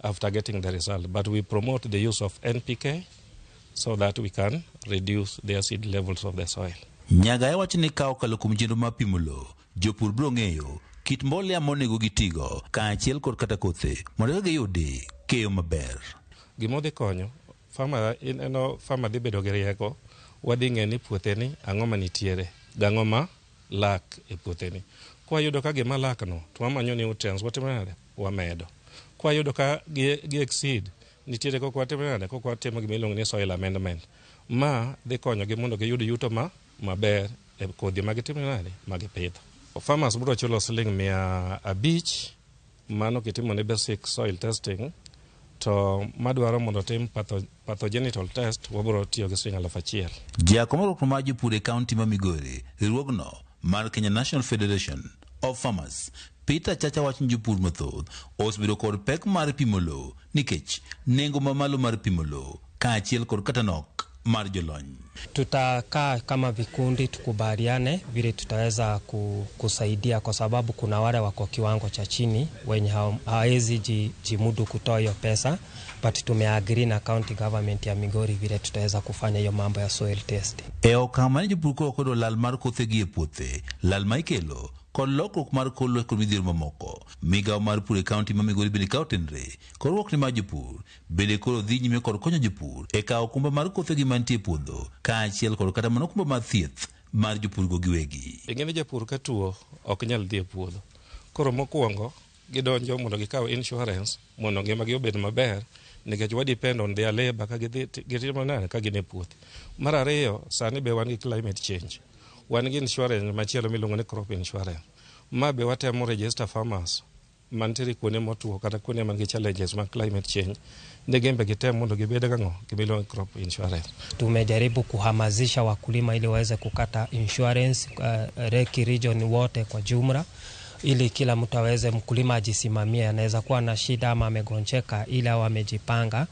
Speaker 7: after getting the result, but we promote the use of NPK so that we can reduce the acid levels of the soil.
Speaker 5: Nyagaya wacho ni ka okalo kuom chenro mar pimo lowo, jopur biro ng'eyo kit mbolea monego gitigo kaachiel kod kata kothe mondo eka giyudi keyo maber.
Speaker 7: Gima odhi konyo farmer, ineno farmer dhi bedo gi rieko, wadhi ng'e ni puothe ni ang'o manitiere gang'o ma lak e puothe ni. Kwayudo ka gima lak no to wamanyo nutrients, watimo nade? Wamedo. Kwayudo ka gi exceed, nitiere kaka watimo nade? Kaka watimo gima iluongo ni soil amendment. Ma dhi konyogi mondo giyud yuto ma maber e kodhi ma gitimo nade? Ma gipidho. Farmers biro chulo siling 500 mano kitimo ne basic soil testing, to madwaro mondo otim pathogenital test wabiro tiyo gi siling 1000.
Speaker 5: Jakom riwruok mar jopur e kaunti ma Migori, riwruogno mar Kenya National Federation of Farmers, Peter Chacha wacho ni jopur mathoth osebedo kod pek mar pimo lowo nikech nengo mamalo mar pimo lowo kaachiel kod kata nok mar jolony.
Speaker 17: Tutakaa kama vikundi tukubaliane vile tutaweza kusaidia, kwa sababu kuna wale wako kiwango cha chini wenye hawezi jimudu kutoa hiyo pesa, but tumeagree na county government ya Migori vile tutaweza kufanya hiyo mambo ya soil test.
Speaker 5: E okang' mane jopur koro koyudo lal mar kothegi e puothe, lal ma ikelo kod lokruok mar kor lwasi kod midhiero mamoko. Migawo mar pur e kaunti ma Migori bende ka otenre kod riwruok mar jopur bende koro dhi nyime kod konyo jopur e kawo okumba mar kothegi mantie e puodho kaachiel kod kata mana okumba mar thieth mar jopurgo giwegi.
Speaker 7: Ing'e ni japur ka tuo ok nyal dhi e puodho. Koro mokwongo gidonjo mondo gikaw insurance mondo ngimagi obed maber nikech wa depend on their labor ka gidhi gitimo nade ka gin e puothe. Mar ariyo, sani be wan gi climate change. Wan gi insurance machielo miluongo ni crop insurance. Ma be watemo register farmers mantiere kuonde motuo kata kuonde man gi challenges mag climate change ni gin be gitem mondo gibed gang'o gimiluongo ni crop insurance.
Speaker 17: Tumejaribu kuhamasisha wakulima ili waweze kukata insurance Lake region wote kwa jumla, ili kila mtu aweze, mkulima ajisimamie, anaweza kuwa na shida ama amegonjeka, ila awe amejipanga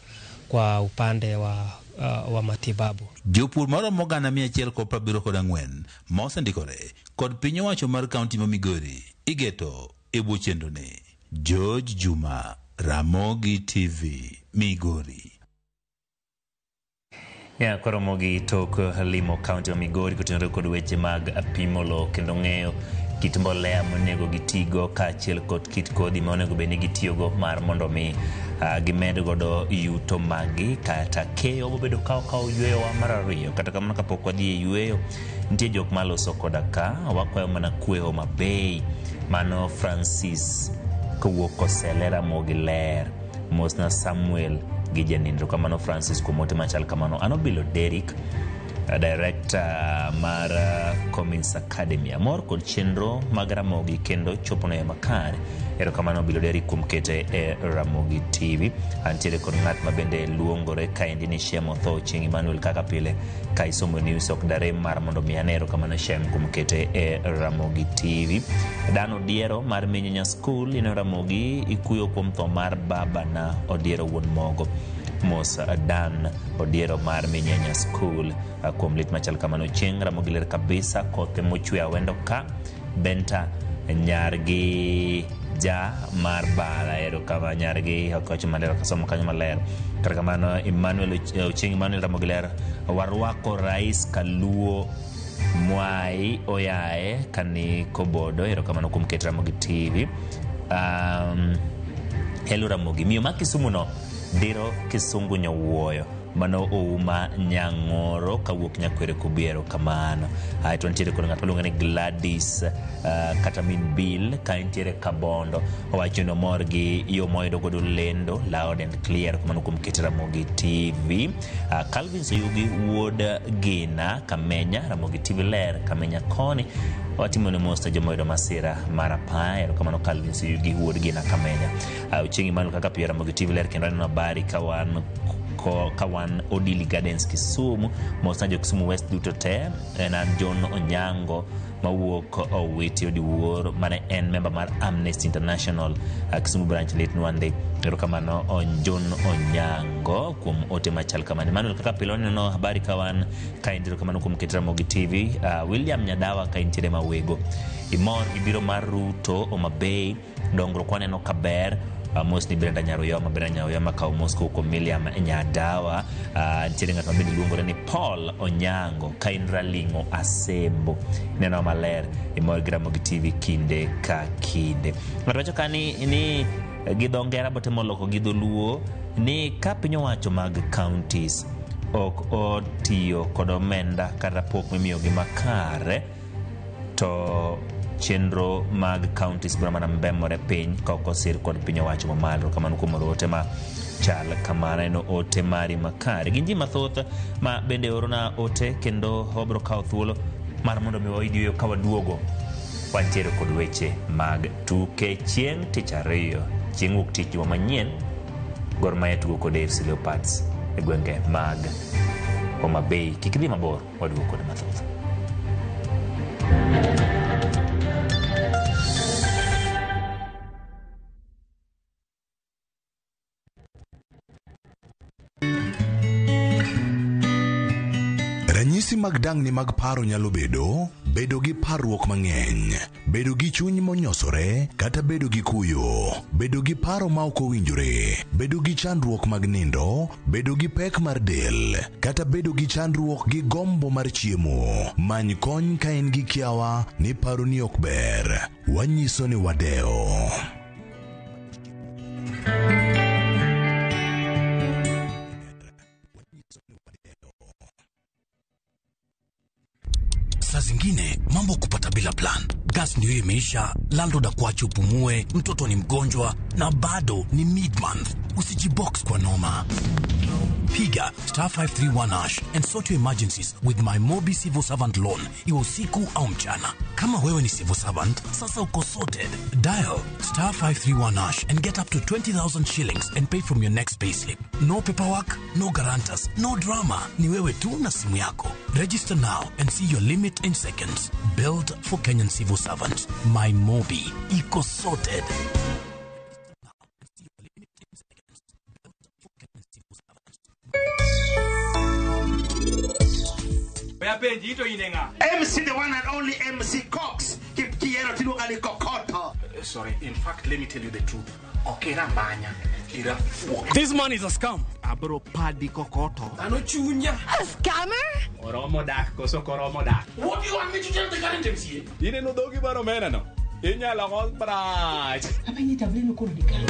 Speaker 17: kwa upande wa matibabu.
Speaker 5: Jopur maromo 174 ma osendikore kod piny owacho mar kaunti ma Migori igeto e bwo chenroni. George Juma, Ramogi TV, Migori.
Speaker 1: Ya koromo gi tok limo kaunti ma Migori kotenore kod weche mag pimo lowo kendo ng'eyo kit mbolea monego gitigo kaachiel kod kit kodhi ma onego bed ni gitiyogo mar mondo mi gimed godo yuto maggi kata keyo bobedo ka okawo yweyowa mar ariyo. Kata kamano kapok wadhi e yweyo, nitie jok maloso koda ka wakwayo mana kwe Homa Bay. Mano Francis kowuok Kosele Ramogi Ler. Mosna Samuel gi Janindro. Kamano Francis kuom ote machal kamano. An Obilo Derrick Director mar Comins Academy. Amor kod chenro mag Ramogi kendo chopono e makare. Erokamano Bilo Dairy kuom kete e Ramogi TV. Antiere kod ng'at ma bende luongore kaendi ni Shem Otho Chieng' Emmanuel kaka pile ka isomo news ok darem mar mondo mi ane. Erokamano Shem kuom kete e Ramogi TV. Dan Odiero mar Minyinya School ineno Ramogi ikuyo kuom tho mar babana Odiero wuon mogo. Mos Dan Odiero mar Minyenya School kuom lit machal kamano. Chieng' Ramogi ler kabisa, kothe mochwe awendo ka Benta nyargi ja mar bara erokamano nyargi ok wacho maler ok asomo kanyo maler. Kata kamano Emmanuel Ochieng' Emmanuel Ramogi ler warwako Rais Kaluo Mwai oyae kani kobodo. Erokamano kuom keto Ramogi TV. Hello Ramogi, miyo ma Kisumu no diro kisungu nyowuoyo. Mano Ouma Nyang'oro kawuok Nyakwere Kubiero kamano. Aeto nitiere kod ng'at maluongo ni Gladys kata min Bill ka entiere Kabondo. Owacho ni omor gi yo moyudo godo lendo loud and clear kamano kuom keto Ramogi TV. Calvin Soyugi wuod Gina Kamenya Ramogi TV ler Kamenya koni. Watimo ne mos ne joma oyudo masira mar apaya. Erokamano Calvin Soyugi wuod Gina Kamenya. Ochieng' Emmanuel kaka piyo Ramogi TV ler kendo aneno habari ka wan ka wan Odili Gardens Kisumu. Mos na jo Kisumu West duto te. En an John Onyango mawuok Owiti Odiwuor mane en member mar Amnesty International Kisumu branch lit nwande. Erokamano John Onyango kuom ote machal kamano. Emmanuel kaka pile waneno habari ka wan ka intiere kamano kuom keto Ramogi TV. William Nyadawa ka intiere Mawego. Imor gi biro mar Ruto Homa Bay dongruok waneno kaber. Mos ni Brenda Nyaroyoma, Brenda Nyaroyoma kawo mos kowuok kuom William Nyadawa. Nitiere ng'at ma bende luongore ni Paul Onyango ka in Raling'o Asembo. Ineno maler imor gi Ramogi TV kinde ka kinde. Ng'ato wacho ka ni gi dho ngera botemo loko gi dholuo ni ka piny owacho mag counties ok otiyo kod omenda kata pok mimiyogi makare to chenro mag counties biro mana mbemore piny ka ok osir kod piny owacho mamalo. Kamano kuom oro ote ma chal kamano en ote mari makare. Gin ji mathoth ma bende orona ote kendo wabiro kawo thuolo mar mondo mi wayud yueyo ka waduogo. Wantiere kod weche mag tuke chieng' tich ariyo, chieng' wuok tich juma manyien, Gor Mahia tugo kod AFC Leopards e gwenge mag Homa Bay. Kik idhi mabor, waduogo kod mathoth.
Speaker 9: Ranyisi mag dang'ni mag paro nyalo bedo bedo gi parruok mang'eny, bedo gi chuny monyosore kata bedo gi kuyo, bedo gi paro ma ok owinjore, bedo gi chandruok mag nindo, bedo gi pek mar del, kata bedo gi chandruok gi gombo mar chiemo. Many kony ka in gi kiawa ni paroni ok ber. Wanyiso ni wadewo.
Speaker 10: Saa zingine mambo kupata bila plan. Gas ndio imeisha, landlord akuache upumue, mtoto ni mgonjwa na bado ni mid month. Usijibox kwa noma. Piga star 531 hash and sort your emergencies with my Mobi Civil Servant Loan, iwe usiku au mchana. Kama wewe ni civil servant, sasa uko sorted. Dial star 531 hash and get up to 20,000 shillings and pay from your next payslip. No paperwork, no guarantors, no drama. Ni wewe tu na simu yako. Register now and see your limit in seconds. Built for Kenyan civil servants. My Mobi. Iko sorted.
Speaker 20: MC, the one and only MC Cox. Kiero tiluonga ni Kokoto.
Speaker 21: Sorry, in fact, let me tell you the truth. Okay, Rambanya.
Speaker 22: This man is a scam.
Speaker 21: Abro padi kokoto.
Speaker 22: Ano chunya.
Speaker 23: A scammer?
Speaker 22: Oromo dak koso koromo dak.
Speaker 21: What do you want me to tell the current MCA?
Speaker 22: Ineno dhogi mar omena no. Inyalo gol brach.
Speaker 19: Apenji tavleno koro ni kanye.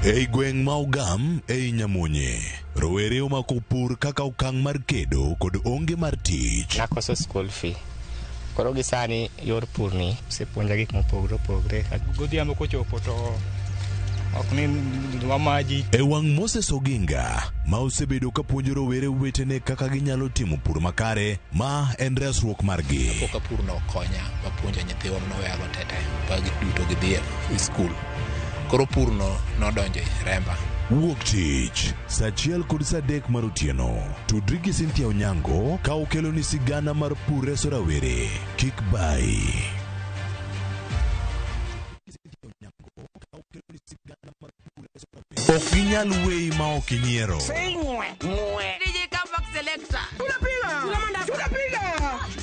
Speaker 9: Ei gweng' ma Ogam ei Nyamonye, rowere omako pur kaka okang' mar kedo kod onge mar tich.
Speaker 8: Nakoso school fee. Koro gi sani yor pur ni osepuonja gik mopogore opogore.
Speaker 4: Godhiambo kochopo to ok ni wamaji.
Speaker 9: E wang' Moses Oginga, ma osebedo ka puonjo rowere wetene kaka ginyalo timo pur makare, ma en resruok margi.
Speaker 11: Koka pur no okonya mapuonjo nyithiwa manoweyago tete ba giduto gidhi e skul. Koro pur no nodonjo e remba.
Speaker 9: Wuok tich, saa achiel kod saa adek mar otieno. Tudri gi Cynthia Onyango ka okeloni sigana mar pur reso rawere. Kik bayi. Ok ginyal weyi ma ok inyiero.
Speaker 12: DJ Comeback Selector. Tunapiga.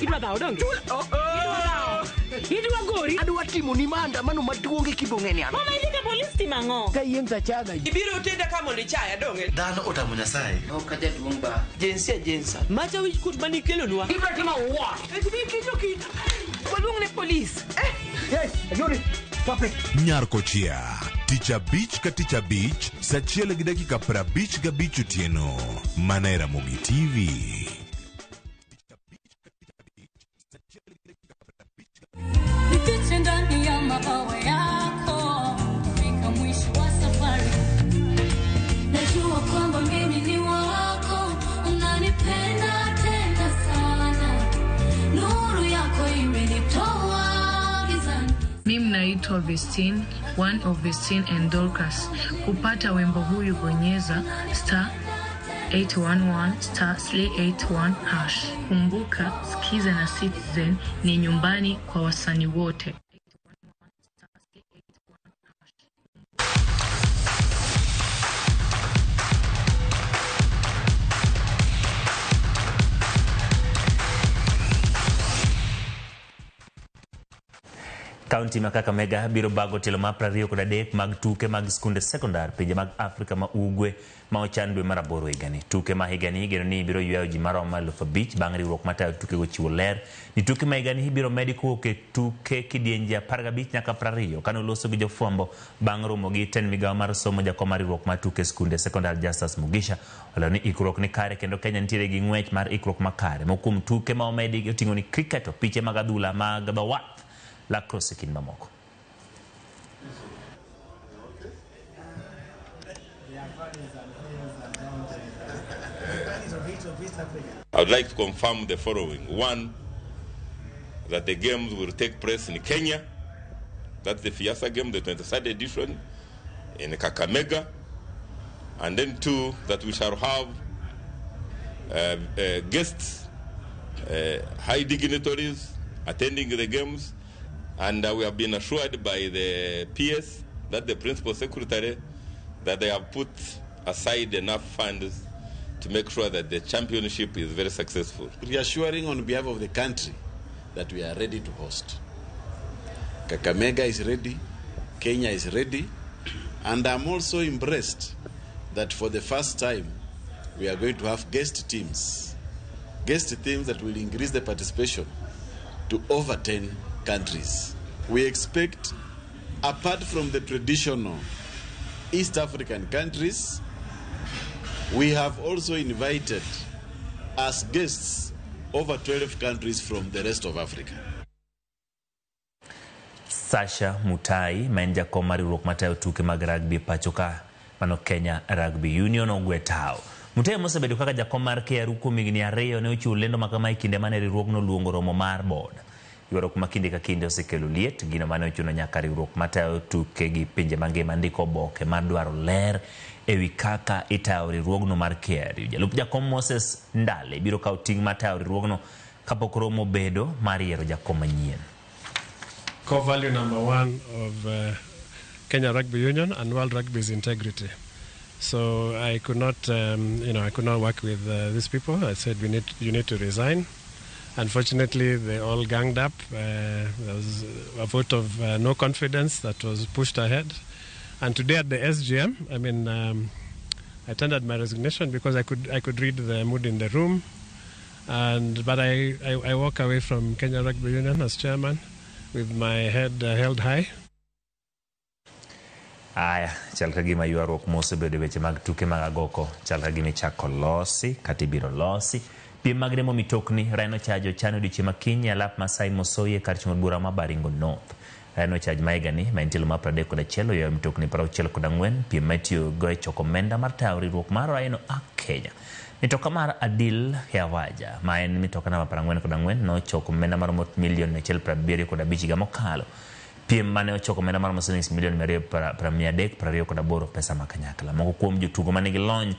Speaker 12: Idwa dhawo donge? Oh, oh. Idwa gori.
Speaker 20: Adwa timo ni maandamano maduong' e kibong'eni an.
Speaker 12: Mama idhi ka polis timo ang'o?
Speaker 20: Ka yieng' tachaga.
Speaker 2: Ibiro tenda ka mondo ichaya donge?
Speaker 20: Dhano otamo Nyasaye.
Speaker 12: Ok jaduong' ba. Jinsia jinsa. Macha wich kuot mane ikelonwa. Ibiro timo what? Ibi kicho. Waluong ne polis. Eh.
Speaker 20: Yes, ayori. Stop it.
Speaker 9: Nyar Kochia, tich abich ka tich abich, saa achiel gi dakika 55 otieno. Mana e Ramogi TV.
Speaker 23: Nifiche ndani ya mabawa yako fika mwisho wa safari. Najua kwamba mimi ni wako, unanipenda tena sana. Nuru yako imenitoa gizani.
Speaker 24: Mimi naitwa Vestine, one of Vestine and Dorcas. Kupata wimbo huyu bonyeza star 811 star 381 hash. Kumbuka, Skiza na Citizen ni nyumbani kwa wasanii wote.
Speaker 1: Kaunti ma Kakamega biro bago tielo mar 23 mag tuke mag skunde sekondar pinje mag Afrika ma Ugwe ma ochan dwe mar aboro higani. Tuke ma higani igeno ni biro ywayo ji maromo 5,000 bang' riwruok matayo tukego chiwo ler ni tuke ma higani ibiro medi kowuok e tuke kidienje 15 nyaka 20 kane oloso gi jofwambo bang' romo gi tend migawo mar somo. Jakom mar riwruok mar tuke skunde sekondar Justus Mugisha olero ni ikruok ni kare kendo Kenya nitiere gi ng'wech mar ikruok makare. Moko kuom tuke ma omedi oting'o ni cricket, opiche mag adhula mag dho wath, lacrosse e kind mamoko.
Speaker 25: I would like to confirm the following. One, that the games will take place in Kenya. That's the FEASSSA game, the 23rd edition, in Kakamega. And then two, that we shall have guests, high dignitaries attending the games. And we have been assured by the PS, that the principal secretary, that they have put aside enough funds to make sure that the championship is very successful.
Speaker 26: Reassuring on behalf of the country that we are ready to host. Kakamega is ready, Kenya is ready, and I'm also impressed that for the first time we are going to have guest teams that will increase the participation to over 10 countries. We expect, apart from the traditional East African countries, we have also invited as guests over 12 countries from the rest of Africa.
Speaker 1: Sasha Mutai, ma en jakom mar riwruok matayo tuke mag rugby e pacho ka mano Kenya Rugby Union ogwe tao. Mutai mosebedo kaka jakom mar KRU kuom higni 2 ne ochiwo lendo makama e kinde mane riwruogno oluongo romo mar board. Ywaruok ma kinde ka kinde osekelo liet, gino mane ochuno nyaka riwruok matayo tuke gi pinje mangima ndiko oboke mar dwaro ler ewi kaka itayo riwruogno mar KRU. Jalup jakom Moses Ndale biro kawo ting' mar tayo riwruogno kapok romo bedo mar yiero jakom manyien.
Speaker 27: Core value number one of Kenya Rugby Union and World Rugby is integrity. So I could not, I could not work with these people. I said, you need to resign. Unfortunately, they all ganged up. There was a vote of no confidence that was pushed ahead. And today at the SGM, I tendered my resignation because I could read the mood in the room. But I walk away from Kenya Rugby Union as chairman with my head held high.
Speaker 1: Aya, chal ka gima ywaruok mosebedo e weche mag tuke mag agoko chal ka gima ichako losi kata ibiro losi. Piem mag riembo mitokni Rhino Charge ochan odiochieng' ma kiny e alap Masai Mosoi e kar chung' od bura ma Baringo North. Rhino Charge ma higani ma en tielo mar 31 oywayo mitokni 64 piem ma itiyogo e choko omenda mar tayo riwruok mar Rhino Arc Kenya. Mitoka mar Adil Heawaja ma en mitoka namba 44 nochoko omenda maromo milion 175 higa mokalo. Piem mane ochoko omenda maromo silings milion 328 pesa ma kanyakla. Moko kuom jotugo manigi lony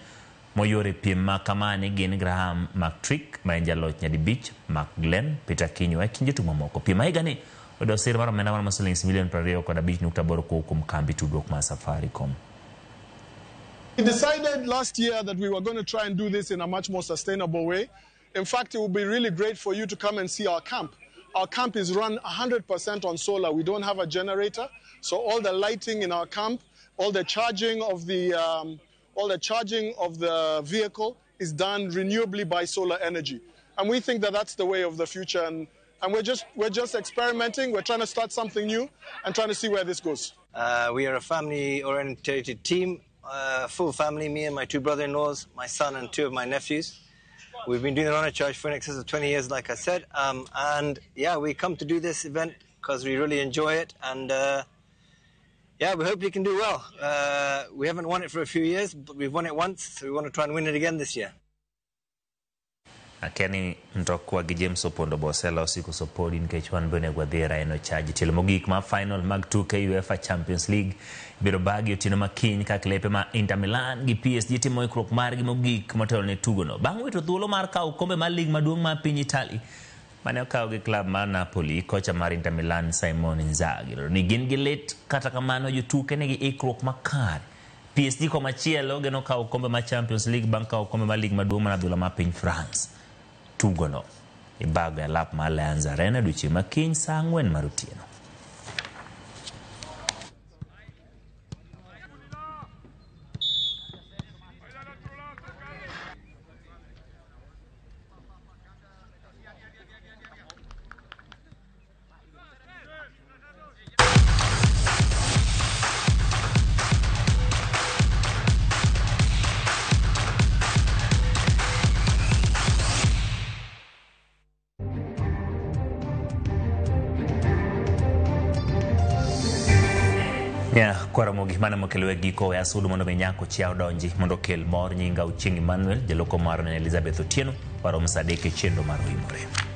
Speaker 1: moyore piem ma kamani gin Graham McTrick ma en jaloch nyadibich, Mark Glenn, Peter Kinyua e kind jotugo mamoko. Piem ma higani oyudo sir mar omenda maromo silings milion 25.8 kowuok kuom kambi tudruok mar Safaricom.
Speaker 3: We decided last year that we were going to try and do this in a much more sustainable way. In fact, it would be really great for you to come and see our camp. Our camp is run 100% on solar. We don't have a generator, so all the lighting in our camp, all the charging of the vehicle is done renewably by solar energy. And we think that that's the way of the future. And we're just experimenting. We're trying to start something new and trying to see where this goes.
Speaker 6: We are a family-oriented team, full family, me and my two brother-in-laws, my son and two of my nephews. We've been doing the Rhino Charge for in excess of 20 years, like I said. And yeah, we come to do this event because we really enjoy it. And yeah, we hope we can do well. We haven't won it for a few years, but we've won it once, so we want to try and win it again this year.
Speaker 1: Akeni mtokwa gi James Opondo boselosi koso podi nikech wan be onego wadhi e Rhino Charge. Tielo mogik mar final mag tuke UEFA Champions League ibiro bagi otieno ma kiny ka klepe ma Inter Milan gi PSG timo ikruok margi mogik motelo ne tugono. Bang' wito thuolo mar kawo okombe mar lig maduong' mar piny Italy mane okaw gi klab mar Napoli, kocha mar Inter Milan Simone Inzaghi ni gin gi lit, kata kamano jotuke nigi ikruok makare. PSG komachielo geno kawo okombe mar Champions League bang' kawo okombe mar lig maduong' mar adhula mar piny France. Tugono ibago e alap mar Allianz Arena odiochieng' ma kiny saa 4 mar otieno. Kwaramogi mana mokelo e giko we asudu mondo mi nyako chia odonji mondo okel mor. Nyinga Ochieng' Emmanuel, jaloko mar ne Elizabeth Otieno, warom saa 3 e chenro mar Oimore.